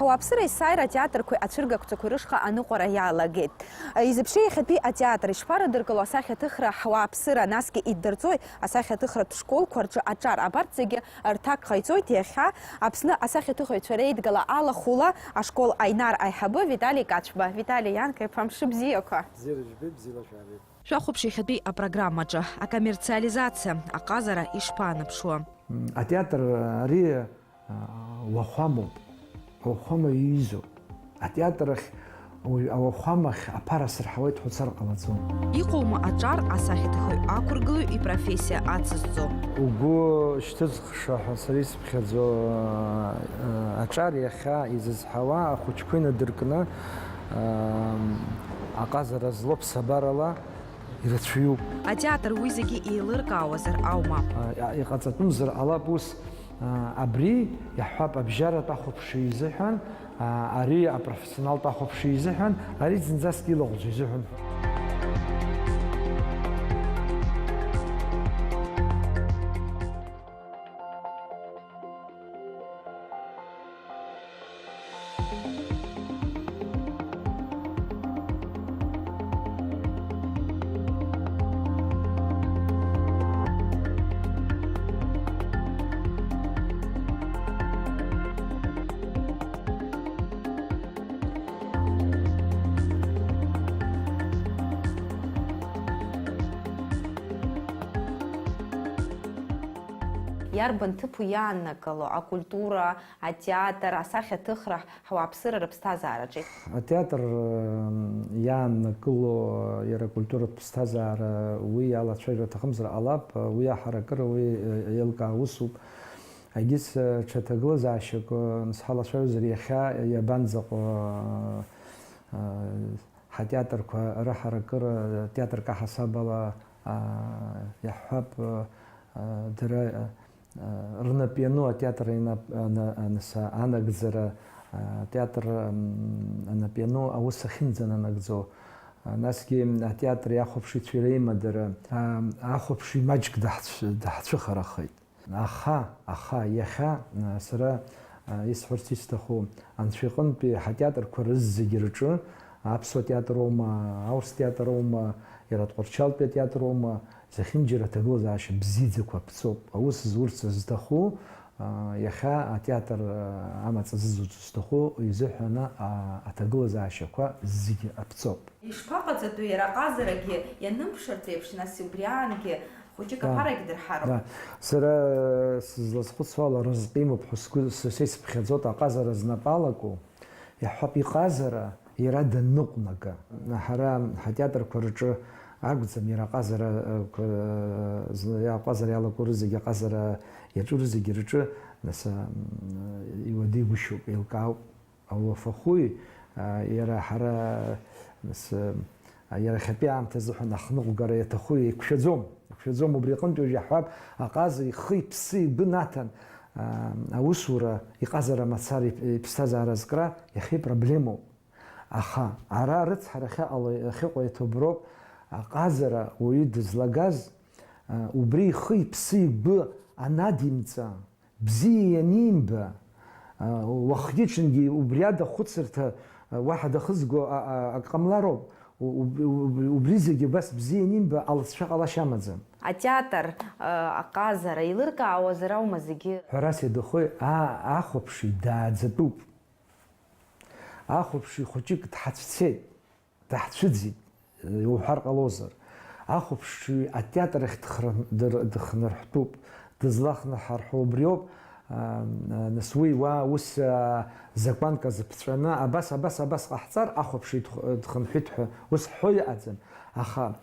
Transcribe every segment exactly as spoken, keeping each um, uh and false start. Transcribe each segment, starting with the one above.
Ауааԥсыра есааира атеатрқәеи ацәыргақәҵақәеи рышҟа аныҟәара иалагеит. Изеиԥши иахьатәи атеатр ишԥарыдыркыло асахьаҭыхра ҳауааԥсыра, насгьы иддырҵои асахьаҭыхратә школқәа рҿы аҿар? Абарҭ зегьы рҭак ҟаиҵоит иахьа Аԥсны асахьаҭыхыҩцәа реидгыла алахәыла ашкол Аинар аиҳабы Витали Кацәба. Витали, ианкеиԥа, мшыбзиақәа! Бзиара жәбеит, бзиала шәаабеит. Шәахәаԥш иахьатәи апрограммаҿы акоммерциализациа аҟазара ишԥаанаԥшуа? Атеатр ари, а, уахәамоуп. Ауахәама иҩызоуп. Атеатр ахь, уаҩ ауахәамахь аԥара сырҳауеит ҳәа уцар ҟалаӡом. Иҟоума аҿар асахьаҭыхҩы ақәыргылаҩ ипрофессиа ацызҵо? Угәы шьҭызхша ҳәа сара исыԥхьаӡо, а, аҿар иахьа изызҳауа ахәыҷқәа инадыркны, а, аҟазара злоу ԥсабарала ирацәаҩуп. Атеатр уи зегьы еилыркаауазар аума? А, иҟаҵатәымзар ҟалап ус, а, абри, иаҳҳәап, абжьаратә ахәаԥшҩы изыҳәан, а, ари апрофессионалтә ахәаԥшҩы изыҳәан, ари зынӡаск илаӷәӡоу изыҳәан. Иарбан ҭыԥу иааннакыло акультура, атеатр, асахьаҭыхра ҳауааԥсыра рыԥсҭазаараҿы? Атеатр, м, иааннакыло иара акультуратә ԥсҭазаара уи иалацәажәар аҭахымзар ҟалап, уи аҳаракыра уи, э, еилкаау усуп. Егьыс, э, ҽа ҭагылазаашьак, э, ҳалацәажәозар иахьа иабанӡаҟоу, э, э, ҳатеатрқәа рыҳаракыра, театрк аҳасабала, а, иаҳҳәап, а, дара, а, рнап иану атеатр инап-, ана-, аныс-, анагӡара, а, атеатр, м, анап иану аус ахьынӡананагӡо, а, насгьы атеатри ахәаԥшыҩцәеи реимадара, а, ахәаԥшыҩ маҷк даҳцә-, даҳцәыхарахеит. Аха, аха, иахьа, а, сара, а, исҳәарц исҭаху, Анцәа иҟынтәи ҳатеатрқәа рызегьы рҿы, аԥсуа театр аума, аурыс театр аума, иара Тҟәарчалтәи атеатр аума, зехьынџьара аҭагылазаашьа бзиаӡақәа аԥҵоуп. Аус зурц зҭаху, а, иахьа атеатр, а, амаҵ зызуц зҭаху изыҳәаны, а, аҭагылазаашьақәа зегьы аԥҵоуп. Ишԥаҟаҵатәу иара аҟазарагьы ианымԥшыртә еиԥш, нас убри аангьы хәыҷык Да. аԥарагь дырҳароуп. Да. Сара, э, сызлазхәыцуа ала, разҟ имоуп ҳәа сгәы, с-, са исыԥхьаӡоит аҟазара знапалаку, иаҳҳәап, иҟазара иара данныҟәнага. Ҳара ҳатеатрқәа рҿы акәӡам, иара аҟазара, э, қәа, э, зны, аҟазара иалаку рызегьы, аҟазара иаҿу рызегьы рҿы, нас, э, м, иуадаҩгәышьоуп, еилкаауп. Ауафахәы, а, иара ҳара, нас, а, иара иахьатәи аамҭа азыҳәан ахныҟәгара иаҭаху еиқәшәаӡом. Еиқәшәаӡом, убри аҟынтә уажә иаҳҳәап, аҟаза ихы, иԥсы, игәы наҭан, а, аусура, иҟазара мацара, иԥ-, иԥсҭазаара азкра иахьа ипроблемоуп. Аха ара арыцҳара ахьаҟало, ахьыҟоу иаҭаброуп, аҟазара уаҩы дызлагаз, а, убри ихы, иԥсы, игәы анадимҵа, бзиа ианимба, а, уахгьы-ҽынгьы убри ада хәыцырҭа, а, уаҳа дахызго, а, а, ак ҟамлароуп. У-, уб-, уб-, убри зегьы убас бзиа ианимба, алҵшәа ҟалашьа амаӡам. Атеатр, а, аҟазара еилыркаауазар аума зегьы? Ҳәарас иадахои, а-, ахәаԥши дааӡатәуп. Ахәаԥши хәыҷык дҳацәцеит. Даҳцәыӡит, иуҳәар ҟалозар. Ахәаԥшҩы атеатр ахь дхра-, дыр-, дыхнырҳәтәуп, дызлахнырҳарҳәо убриоуп, а, а, нас уи уа ус, а, закәанк азыԥҵәаны, абас, абас, абас ҟаҳҵар, ахәаԥшҩы дх-, дхынҳәит ҳәа ус ҳҳәо иҟаӡам. Аха,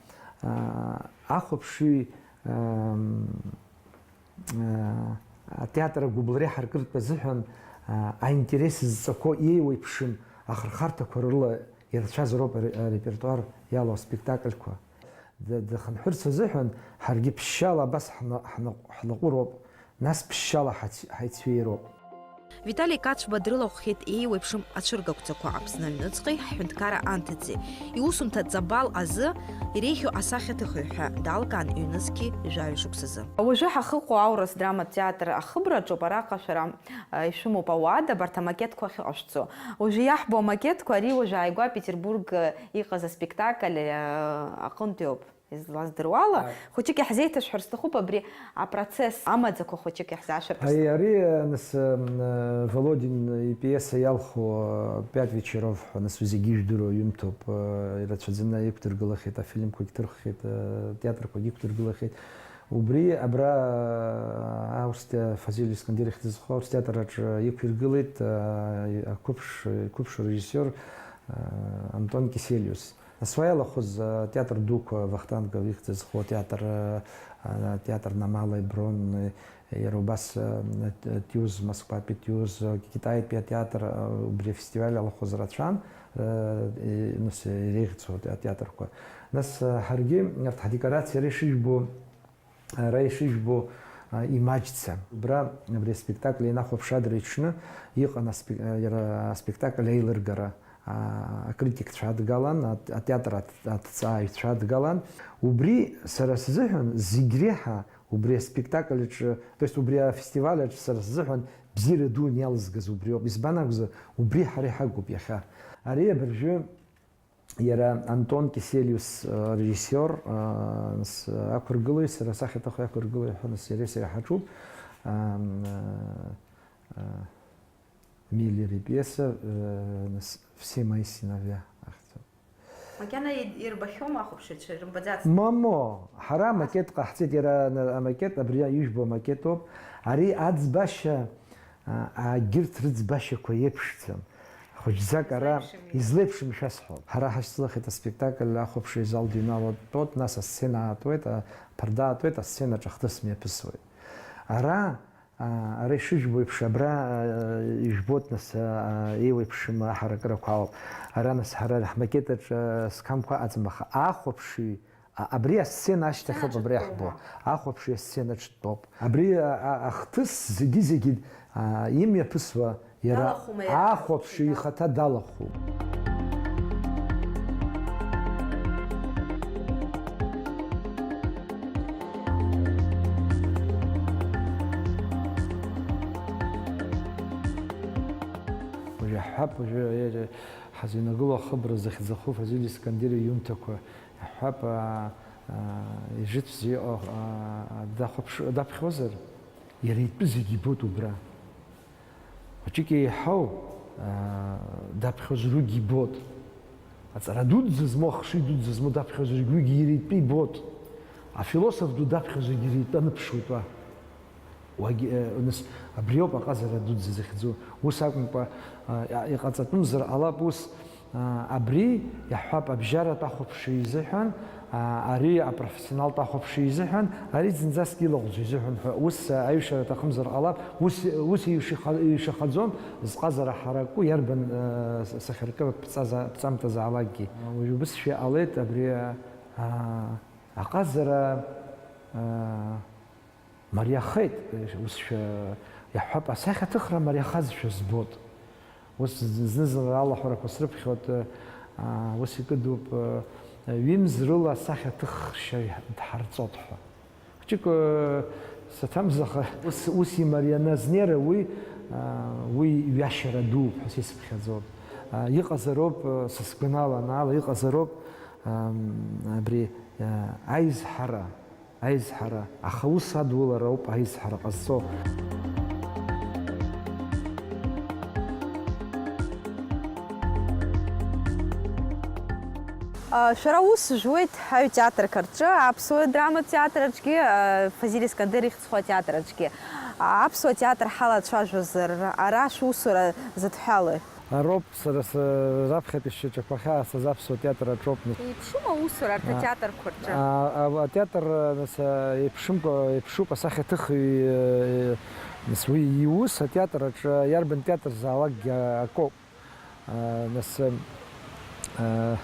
а, ахәаԥшҩы, ам, Атеатр агәыблра иаҳаркыртә азыҳәан, аинтерес зҵақәоу иеиуеиԥшым ахырхарҭақәа рыла ирацәазароуп аре-, арепертуар иалоу аспектакльқәа. Д-, дахынҳәырц азыҳәан, ҳаргьы ԥшьшьала абас ҳна-, ҳнаҟ-, ҳнаҟәыроуп, нас ԥшьшьала ҳац-, ҳаицәеироуп. Витали Кацәба дрылахәхьеит еиуеиԥшым ацәыргақәҵақәа Аԥсны аҩныҵҟеи ҳҳәынҭқарра анҭыҵи. Иусумҭа Ҵабал азы иреиӷьу асахьаҭыхҩы ҳәа далкаан ҩнызқьи жәаҩа шықәсазы. Уажәы ҳахыҟоу аурыс драматә театр ахыбраҿоуп, араҟа шәара, а, ишәымоуп ауада, абарҭ амакетқәа ахьыҟашәҵо. Уажәы иаҳбо амакетқәа, ари уажә ааигәа Петербург, а, иҟаз аспектакль, а, аҟынтәиоуп. Излаздыруала, Ааи. Хәыҷык иаҳзеиҭашәҳәар сҭахуп абри апроцесс амаӡақәа хәыҷык иаҳзашәырҳәар Аи, сҭахуп. Ари, э, нас, э, м, э, Володин ипиеса иалху, э, «Пять вечеров» ҳәа, нас, уи зегьы ижәдыруа ҩымҭоуп, э, ирацәаӡаны иқәдыргылахьеит, афильмқәагь ҭырххьеит, э, театрқәагь иқәдыргылахьеит. Убри абра, э, аурс те-, Фазиль Искандер ихьӡ зху аурс театр аҿы иқәиргылеит, э, ақәыԥш-, иқәыԥшу режиссиор, э, Антон Кисельус. Нас уа иалахәыз, а, театр дуқәа, Вахтангов ихьӡ зху атеатр, а, атеатр на Малой Бронной, иара убас, а, Тиуз, Москватәи Тиуз, а, Китаитәи атеатр, а, убри афестиваль алахәыз рацәан, а, и-, нас иреиӷьцәоу атеатрқәа. Нас, а, ҳаргьы арҭ ҳдекорациа ара ишыжәбо, Ара ишыжәбо, а, имаҷӡам. Убра, абри аспектакль ианахәаԥш адырҩаҽны иҟан аспе-, а, иара аспектакль аилыргара, а, акритикцәа адгалан, ат-, атеатр ат-, аҭҵааҩцәа адгалан. Убри сара сзыҳәан зегь реиҳа убри аспектакль аҿы, то есть убри афестиваль аҿы сара сзыҳәан бзиара дуун иалызгаз убриоуп. Избан акәзар, убри ҳара иҳагуп иахьа. Ари абыржәы Иара Антон Кисельус, э, режиссиор, э, с-, ақәыргылаҩ, сара асахьаҭыхҩы ақәыргылаҩ ҳәа, нас иареи сареи ҳаҿуп. Ам, э, э, Миллер ипиеса, э, нас, «Все мои сыновья» ахьӡуп. Макьана и-, ирбахьоума ахәаԥшыҩцәа, ирымбаӡацт? Мамо, ҳара амакет ҟаҳҵеит, иара на-, амакет, абри ижәбо амакет ауп. Ари аӡбашьа А, агьырҭ рыӡбашьақәа еиԥшӡам. Хәыҷӡак ара излеиԥшым ишәасҳәап. Ҳара ҳашьцылахьеит аспектакль, ахәаԥшыҩ азал дыҩналатәоит, нас асцена аатуеит, аԥарда аатуеит, асценаҿ ахҭыс мҩаԥысуеит. Ара, а, ара ишыжәбо еиԥш, абра, а, ижәбоит, нас, а, еиуеиԥшым аҳаракырақәа ауп. Ара, нас, ҳара ҳмакетаҿ, а, сқамқәа аӡам, аха ахәаԥшыҩ А, абри асцена ашьҭахь ауп абри иаҳбо. Ахәаԥши асценаҿ дтәоуп. Абри, а, а, ахҭыс зегьы-зегьы, а, имҩаԥысуа иара ахәаԥши ихаҭа далахәуп. Уажәы ҳҳәап, уажәы, э, ҳазыҩнагылоу ахыбра захьӡахо Фазиль Искандер иҩымҭақәа. Иаҳҳәап, аа, аа, ижыцәӡа иҟоу, аа, дахәаԥш-, даԥхьозар, иара итәы зегьы ибоит убра. Хәыҷык еиҳау, аа, даԥхьозар уигьы ибоит. Аҵара дуӡӡа змоу, ахшыҩ дуӡӡа змоу даԥхьозар уигьы иара итәы ибоит. Афилософ ду даԥхьозаргьы иара итәы аныԥшуеит уа. Уагь-, э, нас, абриоуп аҟазара дуӡӡа захьӡу. Ус акәымкәа, а, иҟаҵатәымзар ҟалап ус, а, абри, иаҳҳәап, абжьаратә ахәаԥшыҩ изыҳәан, а, ари апрофессионалтә ахәаԥшыҩ изыҳәан, ари зынӡаск илаӷәӡоу изыҳәан ҳәа, ус, а, аҩшара аҭахымзар ҟалап, ус, ус ишиха-, ишахаӡом, зҟазара ҳараку, иарбан, а, с-, сахьаркыратә ԥҵаза-, ԥҵамҭазаалакгьы. Уажә убысшәа иҟалеит абри, а, аҟазара, а, Мариахеит, ус шәа-, иаҳҳәап, асахьаҭыхра мариахазшәа збоит. Ус зны-зынла алаҳәарақәа срыԥхьоит, аа, ус икыдуп, ҩымз рыла асахьаҭыхшьа дҳарҵоит ҳәа. Хәыҷык, саҭамзаха, ус, ус имарианы азнеира уи, аа, уи ҩашьара дууп ҳәа сисыԥхьаӡоит. Аа, иҟазароуп, са сгәанала анаала, иҟазароуп, ам, абри, аа, аизҳара. Аизҳара, аха ус адулара ауп аизҳара ҟазҵо. А, шәара ус жәуеит аҩ театрқәа рҿы, аԥсуа драматә театр аҿгьы, а, Фазиль Искандер ихьӡ зху атеатр аҿгьы. А, аԥсуа театр ҳалацәажәозар, ара шәусура зыдҳәалои? Ароуп, сара с-, раԥхьатәи сшьаҿақәа ахьаасыз аԥсуа театр аҿоуп. Еиԥшума аусура арҭ А, атеатрқәа рҿы? А, а, атеатр, а, нас, а, еиԥшымкәа, еиԥшуп асахьаҭыхҩы, а, нас уи иус атеатр аҿы иарбан театр заалакгьы акоуп. А, нас, а,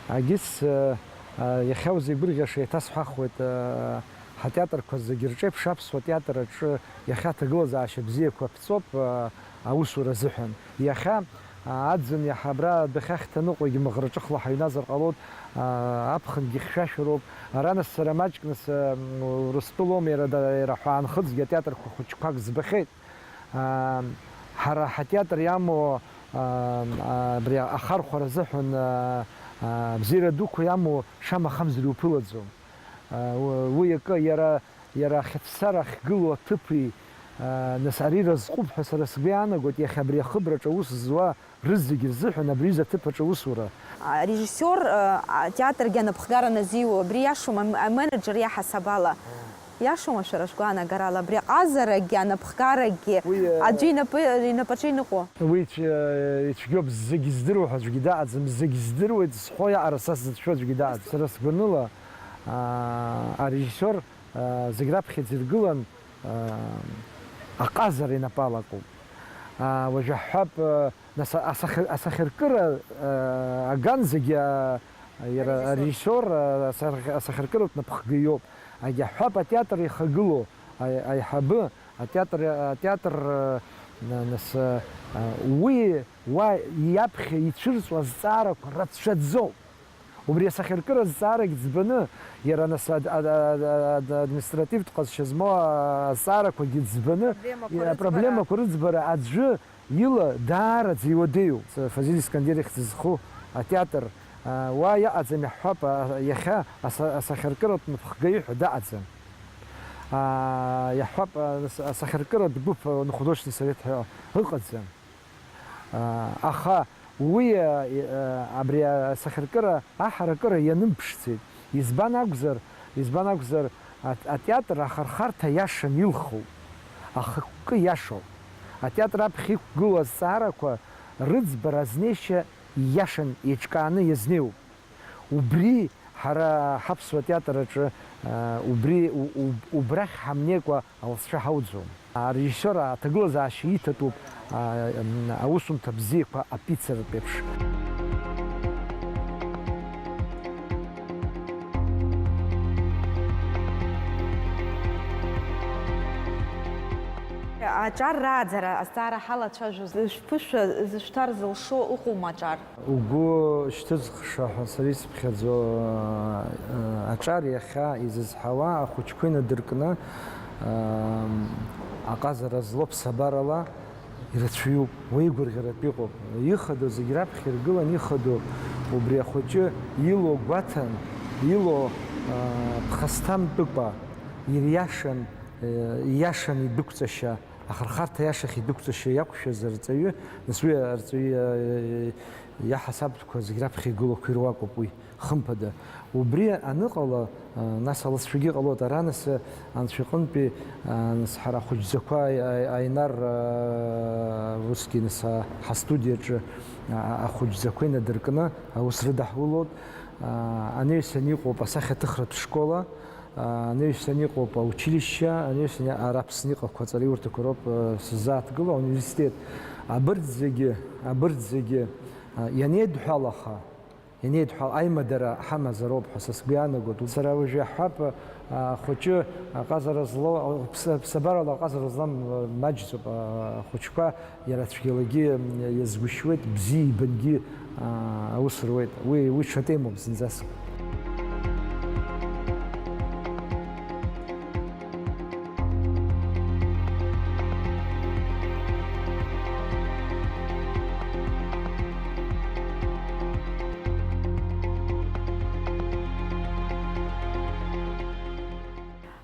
агьыс, а, а, иахьа узеигәырӷьаша еиҭасҳәахуеит, а, Ҳатеатрқәа зегьы рҿеиԥш аԥсуа театр аҿы иахьа аҭагылазаашьа бзиақәа ԥҵәоуп, а, аусура азыҳәан. Иахьа, а, аӡын иаҳа абра адәахьы ахьҭаныҟәагь мыӷраҿыхла ҳаҩназар ҟалоит, а, аԥхынгьы хьшәашәароуп. Ара нас сара маҷк нас, а, м, Урыстәылоума иара да-, иара ҳәаанхыҵгьы атеатрқәа хәыҷқәак збахьеит. А, ҳара ҳатеатр иамоу, а, а, абри ахархәара азыҳәан, а, а, абзиара дуқәа иамоу шамахамзар иуԥылаӡом. А, у-, уи акы, иара, иара ахьыцәцара ахьгылоу аҭыԥи, а, нас ари разҟуп ҳәа сара сгәы иаанагоит, иахьа абри ахыбраҿы аус зуа рызегьы рзыҳәан абри аҩыза аҭыԥ аҿы аусура. Арежиссиор, а, атеатргьы анапхгара назиуа, абри иашоума, ам-, аменеџер иаҳасаб ала? Иашоума шәара шәгәаанагарала, абри аҟазарагьы, анапхгарагьы Уи, а, аӡәы инапы, инапаҿы иныҟәо? Уи ицә-, ицәгьоуп, зегь здыруа ҳәа аӡәгьы даҟаӡам, зегь здыруеит зҳәо иаҟара са сзыцәшәо аӡәгьы даҟаӡам. Сара сгәаныла, а, арежиссиор, а, зегь раԥхьаӡа иргылан, а, аҟазара инапы алакуп. А, уажәы ҳҳәап, а, нас асахьа-, асахьаркыра, а, аган зегьы, а, иара Арежиссиор. Арежиссиор, а, асахь-, асахьаркыратә напхгаҩ иоуп. Агьаҳҳәап, атеатр ихагылоу аи-, аиҳабы, атеатр, атеатр, а, на-, нас, а, уи уа иаԥхьа ицәырҵуа азҵаарақәа рацәаӡоуп. Убри асахьаркыра азҵаарагь ӡбаны, иара нас ад-, ад-, ад-, ад-, административтә ҟазшьа змоу азҵаарақәагьы ӡбаны, Проблемақәа иа-, рыӡбара. Проблемақәа рыӡбара аӡәы ила даараӡа иуадаҩуп. Фазиль Искандер ихьӡ зху атеатр, а, уа иаҟаӡам, иаҳҳәап, а, иахьа аса-, асахьаркыратә напхгаҩы ҳәа даҟаӡам. А, иаҳҳәап, а, ас-, асахьаркыратә гәыԥ, а, художественный совет ҳәа ыҟаӡам. Аха уи, абри асахьаркыра аҳаракыра ианымԥшӡеит. Избан акәзар, избан акәзар, ат-, атеатр ахырхарҭа иашан илхуп, ахықәкы иашоуп. Атеатр аԥхьа иқәгылоу азҵаарақәа рыӡбара азнеишьа иашан еиҿкааны иазнеиуп. Убри ҳара ҳаԥсуа театр аҿы, а, убри, у-, у-, убрахь ҳамнеикәа алҵшәа ҳауӡом. Арежиссиор аҭагылазаашьа иҭатәуп, а, м, аусумҭа бзиақәа апиццартә еиԥш. Аҿар рааӡара азҵаара ҳалацәажәоз, шәԥышәа зышәҭар зылшо ыҟоума аҿар? Угәы шьҭызхша ҳәа сара исыԥхьаӡо, э, аҿар иахьа изызҳауа ахәыҷқәа инадыркны, э, аҟазара злоу ԥсабарала ирацәаҩуп, уеигәырӷьаратә иҟоуп. Ихадоу зегь раԥхьа иргылан ихадоу убри ахәыҷы илоу гәаҭан, илоу, э, ԥхасҭамтәыкәа ириашан, э, ииашан идәықәҵашьа, ахырхарҭа иашахь идәықәҵашьа иақәшәаз арҵаҩы, нас уи арҵаҩы, э, иаҳасабтәқәа зегь раԥхьа игылоуқәа ируакуп уи, хымԥада. Убри аныҟала, а, нас алҵшәагьы ҟалоит. Ара нас, а, анцәа иҟынтәи, а, нас ҳара ахәыҷӡақәа, а, а, Аинар, а, усгьы нас, а, ҳастудиаҿы, а, а, ахәыҷӡақәа инадыркны аус рыдаҳулоит. А, анаҩсан иҟоуп асахьаҭыхратә школа, а, анаҩсан иҟоуп аучилишьче, анаҩсан ара Аԥсны иҟақәа аҵараиурҭақәа роуп, а, сыззааҭгыло, ауниверситет. Абырҭ зегьы, абырҭ зегьы, а, ианеидҳәалаха, ианеидҳәал аимадара ҳамазароуп ҳәа са сгәы иаанагоит. Сара уажә иаҳҳәап, ахәыҷы аҟазара злоу, аԥс-, аԥсабарала аҟазара злам маҷӡоуп, ахәыҷқәа иара цәгьалагьы иазгәышьуеит, бзиа ибангьы аус руеит. Уи, уи ҽа темоуп зынӡаск.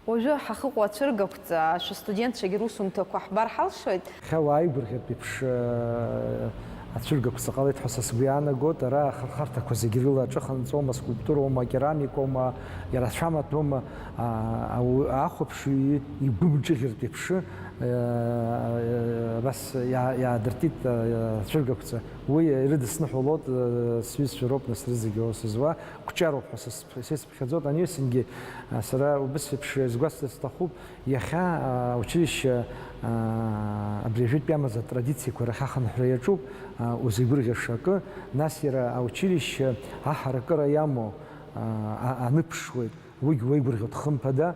Уажәы ҳахьыҟоу ацәыргақәҵа, шәыстудентцәагьы русумҭақәа ҳбар ҳалшоит. Иахьа уааигәырӷьартә еиԥш, э, ацәыргақәҵа ҟалеит ҳәа са сгәы иаанагоит. Ара ахырхарҭақәа зегьы рыла аҿыханҵома, скульптуроума, керамикоума, иара ацәамаҭәоума, а, ауаҩы ахәаԥшҩы игәымҿыӷьыртә еиԥш, э, абас иа-, иаадыртит, э, ацәыргақәҵа. Уи ирыдысныҳәалоит, э, сҩызцәа роуп нас рызегьы аус зуа, Кәҷароуп ҳәа са сыԥхьаӡоит. Анаҩсангьы, а, сара убыс еиԥш изгәасҭарц сҭахуп, иахьа, а, аучилишьче, а, абри ажәытәтәи амаза атрадициақәа рахь ахынҳәра иаҿуп, а, узеигәырӷьаша акы, нас иара аучилишьче аҳаракыра иамоу, а, а, аныԥшуеит, уигь уеигәырӷьоит, хымԥада,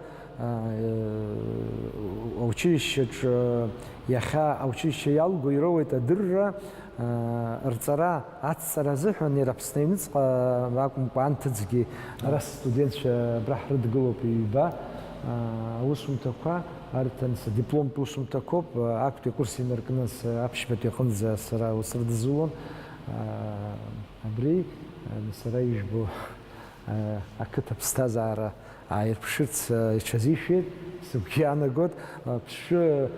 Аучилишьчаҿы иахьа аучилишьче иалго ироуеит адырра, рҵара ацҵара азыҳәан иара Аԥсны аҩныҵҟа акәымкәа анҭыҵгьы ара студентцәа абра ҳрыдгылоуп ҩба аусумҭақәа, арҭ анс дипломтә усумҭақәоуп, актәи акурс инаркны анс аԥшьбатәи аҟынӡа сара усрыдызулон. Абри сара ижәбо ақыҭа ԥсҭазаара ааирԥшырц иҽазишәеит, сыгәгьы иаанагоит, ԥшшәы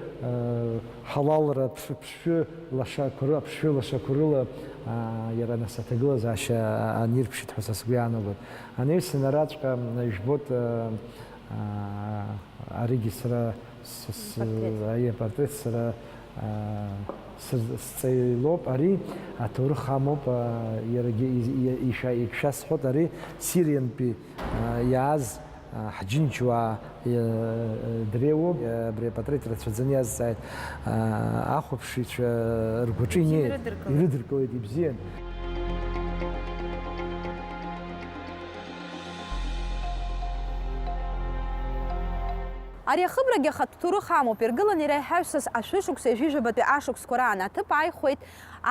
ҳалалра, ԥшшәы лашақәа ры-, аԥшшәы лашақәа рыла иара нас аҭагылазаашьа анирԥшит ҳәа са сгәы иаанагоит. Ани сынраҵәҟьа ижәбоит, аригьы сара с-, с-, Апортрет. Аиа, апортрет сара сыр-, сҵаҩлоуп, ари аҭоурых амоуп, иарагьы из-, и-, ишәа-, ишәасҳәоит, ари Сириантәи иааз ҳџьынџьуаа дреиуоуп, абри апатреҭ рацәаӡаны иазҵааит, ахәаԥшыҩцәа ргәаҿы инеит, ирыдыркылеит, ибзиан. Ари ахыбрагьы ахатә ҭоурых амоуп, иргылан иара иҳаҩсыз ашәышықәсеи жәижәабатәи ашықәсқәа раан аҭыԥ ааихәеит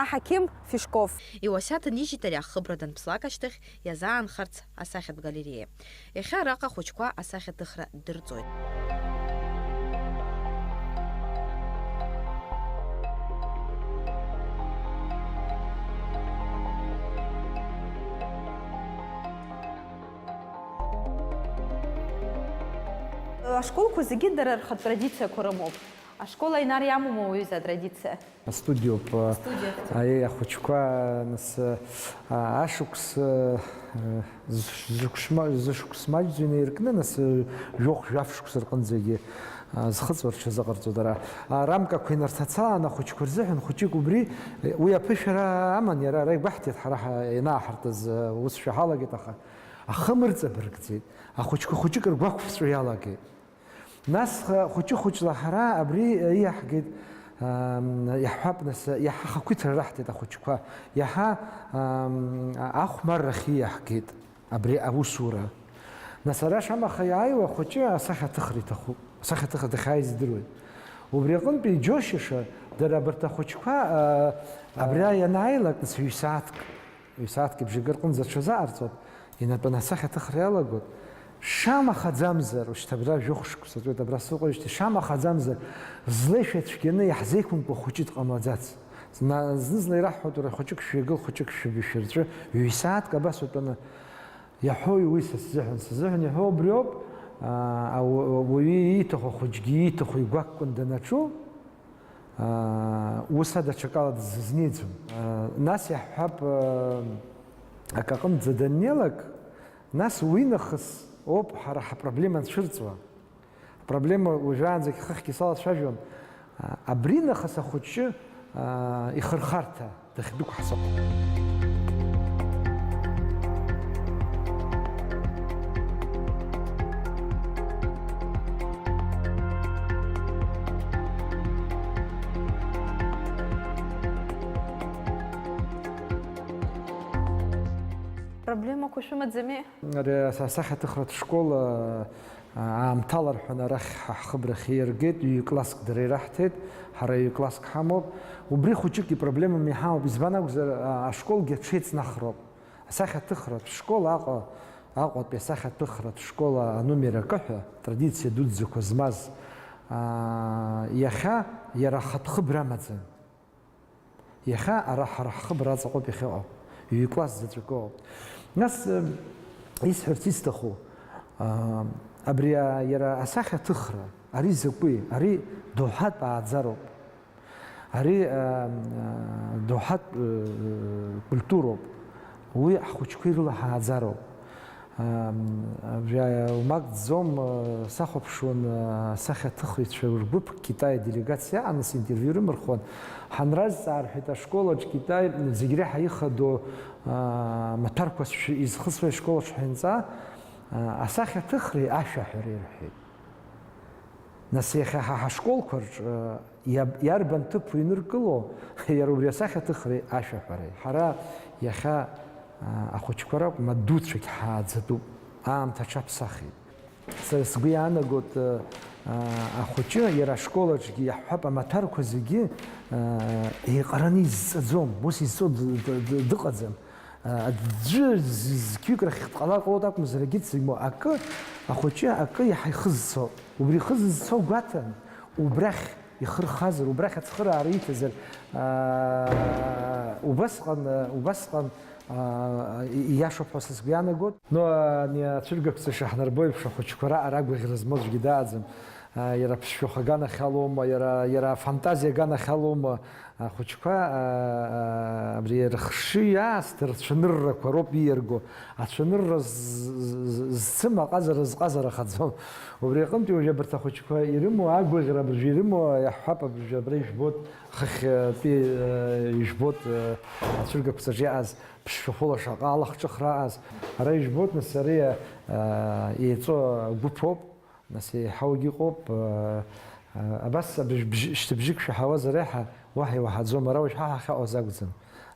аҳақьым Фишков. Иуасиаҭ нижьит ари ахыбра данԥслак ашьҭахь иазаанхарц асахьатә галереиа. Иахьа араҟа ахәыҷқәа асахьаҭыхра дырҵоит. Ашколқәа зегьы дара рхатә традициақәа рымоуп. Ашкол Аинар иамоума уаҩыза атрадициа? Астудиоуп. Астудиа. Аиеи, ахәыҷқәа, нас, а, ашықәс, а, зышықәс ма-, зышықәс маҷӡоу инаиркны, нас, жәохә-жәаф шықәса рҟынӡагьы, а, зхыҵуа рҽазыҟарҵо дара. А, рамкақәа инарҭацалан ахәыҷқәа рзыҳәан хәыҷык убри, уи аԥышәара аман, иара ара игәаҳҭеит ҳара ҳа-, ианааҳартыз, а, усшәа ҳалагеит, аха ахы мырҵабыргӡеит. Ахәыҷқәа хәыҷык ргәақәԥҵәо иалагеит. Нас, ха-, хәыҷы-хәыҷла ҳара абри, э, иаҳгеит, ам, иаҳҳәап, нас, э, иаҳа ахақәиҭра раҳҭеит ахәыҷқәа, иаҳа, ам, а-, ахәмаррахь иаҳгеит абри аусура. Нас ара шамаха иааиуа ахәыҷы асахьаҭыхра иҭахуп, асахьаҭыхра дахьааиз идыруеит. Убри аҟынтәи иџьоушьаша, дара абарҭ ахәыҷқәа, а, абри ианааилак, нас ҩ-сааҭк. Ҩ-сааҭк ибжакы рҟынӡа рҽазаҟарҵоит, инатәаны асахьаҭыхра иалагоит. Шамахаӡамзар, ушьҭа абра жәохә шықәса ҵуеит абра сыҟоижьҭеи, шамахаӡамзар, злеишәа цәгьаны иаҳзеиқәымкәа хәыҷы дҟамлаӡац. Зна-, зны-зынла ираҳҳәоит, уара хәыҷык шәҩагыл, хәыҷык шәыб-, шәырҵәы, ҩ-сааҭк абас утәаны. Иаҳәои уи са сзыҳәан? Сзыҳәан иаҳәо убриоуп, аа, ауаҩы ииҭаху ахәыҷгьы ииҭаху игәақәкны данаҿу, аа, ус ада ҽакала дыззызнеиӡом. Аа, нас иаҳҳәап, аа, акы аҟынӡа даннеилак, нас уи нахыс ауп ҳара ҳапроблема анцәырҵуа. Апроблема уажәраанӡагь хыхьгьы салацәажәон. Аа, абри нахыс ахәыҷы, аа, ихырхарҭа дахьдәықәҳҵо. Проблемақәа шәымаӡами? Ари асахьаҭыхратә школ, аа, аамҭалар ҳәа арахь ҳа ҳхыбрахь ииаргеит, ҩ-класск дара ираҳҭеит, ҳара ҩ-класск ҳамоуп. Убри хәыҷык ипроблемам иҳамоуп, избан акәзар, а, ашколгьы аҽеиҵнахроуп. Асахьаҭыхратә школ Аҟәа, Аҟәатәи асахьаҭыхратә школ аномер акы ҳәа традициа дуӡӡақәа змаз, аа, иахьа иара ахатә хыбра амаӡам. Иахьа ара ҳара ҳхыбра аҵаҟоуп иахьыҟоу, ҩ-класс заҵәык ыҟоуп. Нас, э, исҳәарц исҭаху, а, абри, а, иара асахьаҭыхра, ари закәи? Ари доуҳатә ааӡароуп. Ари, а, а, доуҳатә, э, культуроуп. Уи ҳхәыҷқәа ирылаҳааӡароуп. Ам, абри умак ӡом, э, сахәаԥшуан, э, асахьаҭыхыҩцәа ргәыԥ Китай аделегациа аҟны синтервиу рымырхуан. Ҳанразҵаа, рҳәеит, ашколаҿ Китай зегь реиҳа ихадоу, а, маҭәарқәа шәы-, изхысуеи ашколаҿ ҳәа анҵаа, а, асахьаҭыхреи ашәаҳәареи рҳәеит. Нас иахьа ҳа ҳашколқәа рҿы, э, иаб-, иарбан ҭыԥу иныркыло, иара убри асахьаҭыхреи ашәаҳәареи. Ҳара иахьа, а, ахәыҷқәа ракәым, адуцәагь ҳааӡатәуп. Аамҭа аҽаԥсахит. Сара сгәы иаанагоит, ахәыҷы иара ашкол аҿгьы иаҳҳәап, амаҭәарқәа зегьы еиҟараны изҵаӡом, ус изҵо д-, д-, д-, дыҟаӡам. Аӡәы з-, зқьҩык рахь дҟалар ҟалоит акәымзар, егьырҭ зегь моу. Акы, ахәыҷы акы иаҳа ихы зцо, убри ихы зызцо гәаҭан, убрахь ихы рхазар, убрахь ацхыраара иҭазар, аа, убасҟан, убасҟан, аа, и-, ииашоуп ҳәа са сгәы иаанагоит. Но, ани ацәыргақәҵа шаҳнарбо еиԥш, ахәыҷқәа раҟара агәаӷьра змоу аӡәгьы дааӡам. Аа, иара аԥсшәахә аганахьалоума, иара, иара афантазиа аганахьалоума, ахәыҷқәа, аа, абри рыхшыҩ аасҭа рцәаныррақәа роуп ииарго. Ацәанырра з-, з-, з-, зцым аҟазара зҟазарахаӡом. Убри аҟынтәи уажәы абарҭ ахәыҷқәа ирымоу агәаӷьра абыржәы ирымоу, иаҳҳәап, абыржәы абра ижәбоит, хыхьтәи, э, ижәбоит, э, ацәыргақәҵаҿ иааз ԥшшәахәыла шаҟа алахҿыхра ааз. Ара ижәбоит, нас, ари, э, еиҵо гәыԥ ауп, нас, еиҳаугьы ыҟоуп, э, э, абас абыжә-, бжь-, шьҭыбжьык шәаҳауазар еиҳа уаҳа иуаҳаӡом, ара уажә ҳа ҳахьаҟаз акәӡам.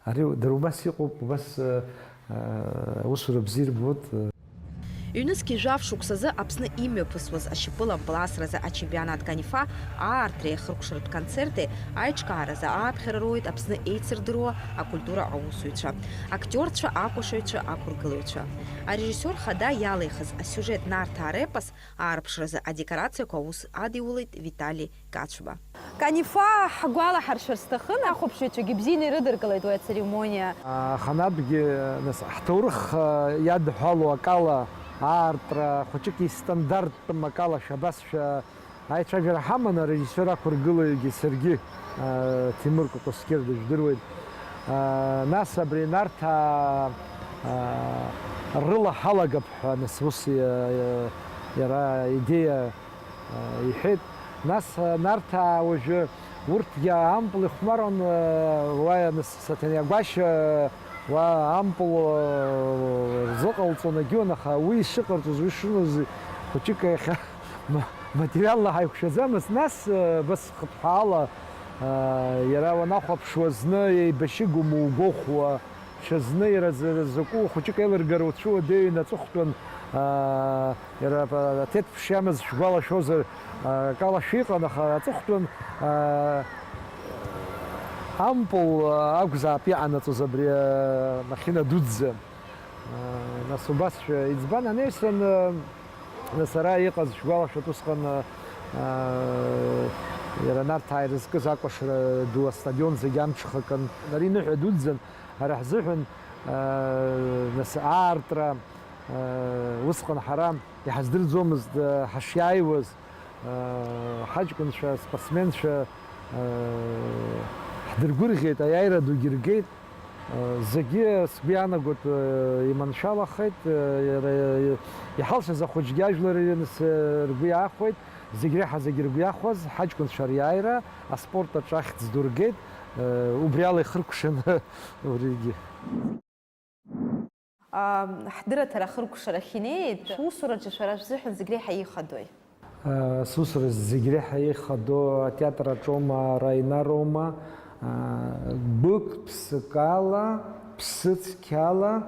Ари дара убас иҟоуп, убас, э, э, усура бзиа ирбоит, э. Ҩнызқьи жәаф шықәсазы Аԥсны имҩаԥысуаз ашьапылампыл асразы ачемпионат Канифа аартреи ахыркәшаратә концерти аиҿкааразы ааԥхьара роуеит Аԥсны еицырдыруа акультура аусзуҩцәа, актиорцәа, акәашаҩцәа, ақәыргылаҩцәа. Арежиссиор хада иалихыз асиужет Нарҭаа репос аарԥшразы адекорациақәа аус адиулеит Витали Кацәба. Канифа ҳгәалаҳаршәар сҭахын, ахәаԥшыҩцәагьы бзианы ирыдыркылеит уи ацеремониа. Аханатәгьы, нас, ҳҭоурых, а, иадҳәало акала, аартра хәыҷык истандарттәым акала шәа абас шәа аицәажәара ҳаман, арежиссиор ақәыргылаҩгьы саргьы, а, Ҭемыр Кәакәасқьыр дыжәдыруеит. А, нас абри Нарҭаа, а, рыла ҳалагап ҳәа, нас, ус, а, иара идеиа иҳәеит. Нас, Нарҭаа уажәы урҭгьы ампыл ихәмаруан, уа, нас, Саҭаниагәашь, уа ампыл рзыҟалҵон, агьион, аха уи ишыҟарҵоз, уи шыныз хәыҷык иахьа ма-, материалла ҳаиқәшәаӡамызт. Нас, абас хыԥҳәаала, иара уанахәаԥшуа, зны еибашьыгоума угәахәуа, ҽазны иара зы-, закәу хәыҷык еилыргара уцәуадаҩын аҵыхәтәан, аа, иара аҭеҭԥш иамаз шәгәалашәозар, аа, акалашәа иҟан, аха аҵыхәтәан, аа, ампыл, аа, акәзаап иҟанаҵоз абри, аа, амахьына дуӡӡа. Аа, нас убасшәа, иӡбан, анаҩсан, аа, нас ара иҟаз шәгәалашәоит усҟан, аа, иара Нарҭаа ирызкыз акәашара ду астадион зегь амҽхакын. Ари ныҳәа дуӡӡан. Ҳара ҳзыҳәан, аа, нас, аартра, аа, усҟан ҳара иҳаздырӡомызт, аа, ҳашиааиуаз, аа, ҳаҷкәынцәа, аспортсменцәа, аа, ҳдыргәырӷьеит, аиааира дугьы ргеит. Аа, зегьы, сгәы иаанагоит, аа, иманшәалахеит, аа, иара иҳалшаз ахәыҷгьы ажәлар ирымс, аа, ргәы иаахәеит, зегь реиҳа зегь ргәы иахәаз ҳаҷкәынцәа риааира, аспорт аҿы ахьӡ ду ргеит, аа, убри ала ихыркәшан. Уригьы. Ам, ҳдырраҭара ахыркәшарахь инеит. Шәусураҿы шәара шәзыҳәан зегь реиҳа ихадои? Сусура зегь реиҳа ихадоу атеатр аҿоума, ара аинароума, гәык-ԥсык ала, ԥсыцқьала,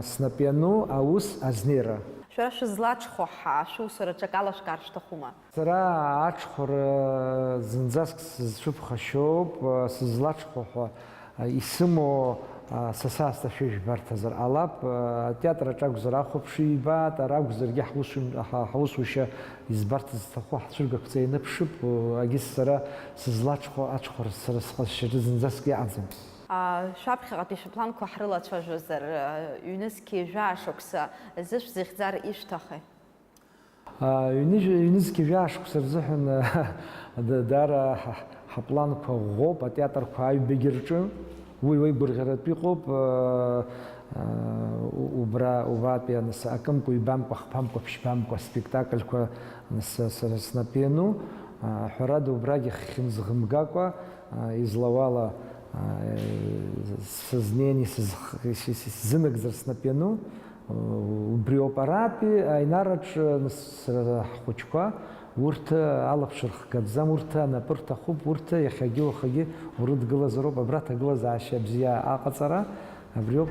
снапы иану аус азнеира. Шәара шәызлаҽхәо ҳа, шәусураҿы акала шәгар шәҭахума? Сара аҽхәара зынӡаск сызцәыԥхашьоуп, сызлаҽхәо ҳәа исымоу, са саасҭа шәи жәбарҭазар ҟалап, атеатр аҿы акәзар ахәаԥшҩы ибаат, ара акәзаргьы ҳусу-, ҳа-, ҳусушьа избарҭ зҭаху ҳцәыргақәҵа ианыԥшып, агьыс сара сызлаҽхәо аҽхәара сара сҟазшьаҿы зынӡаск иҟаӡам. Шәаԥхьаҟатәи шәыпланқәа ҳрылацәажәозар, ҩнызқьи жәаа шықәса зышәзыхьӡар ишәҭахи? Ҩныжә-, ҩнызқьи жәаа шықәса рзыҳәан, да-, даара ҳа-, ҳапланқәа ӷәӷәоуп атеатрқәа аҩбагьы рҿы. Уи уеигәырӷьаратә иҟоуп, у-, убра, убатәи аныс-, акымкәа, ҩбамкәа, хԥамкәа, ԥшьбамкәа аспектакльқәа аныс-, сара снапы иану, ҳәарада, убрагьы ххьынӡӷымгакәа, излауала, сызнеин, исызх-, ис-, ис-, исзынагӡар снапы иану, убриоуп. Аратәи аинараҿы сара ҳхәыҷқәа, урҭ алаԥш рхгаӡам, урҭ анапы рҭахуп, урҭ иахьагьы уахагьы урыдгылазароуп, абра аҭагылазаашьа бзиа аҟаҵара абриоуп.